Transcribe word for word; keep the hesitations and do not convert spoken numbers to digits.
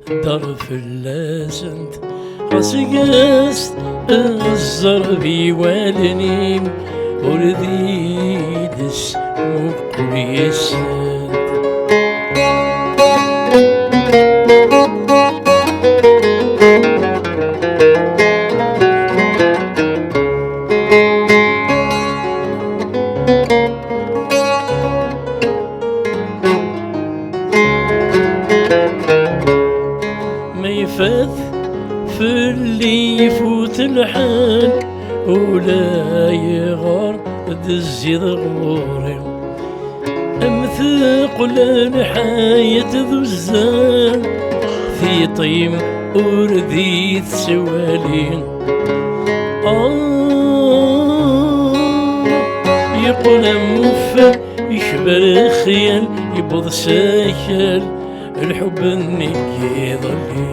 Dder fell-asent, ɣas ges ẓẓerb i wallen-im, ur d-ides muqel yes-sent. Ma ifat fell-i ifut lḥal, ula ayɣer d-tezziḍ ɣur-i. Am teqqel lḥayat d uzzal, tiṭ-im ur d-iyi-tettwali. Ah, yeqqel am ufal, yekber xyal, yewweḍ s akal, lḥubb-nni n yiḍelli.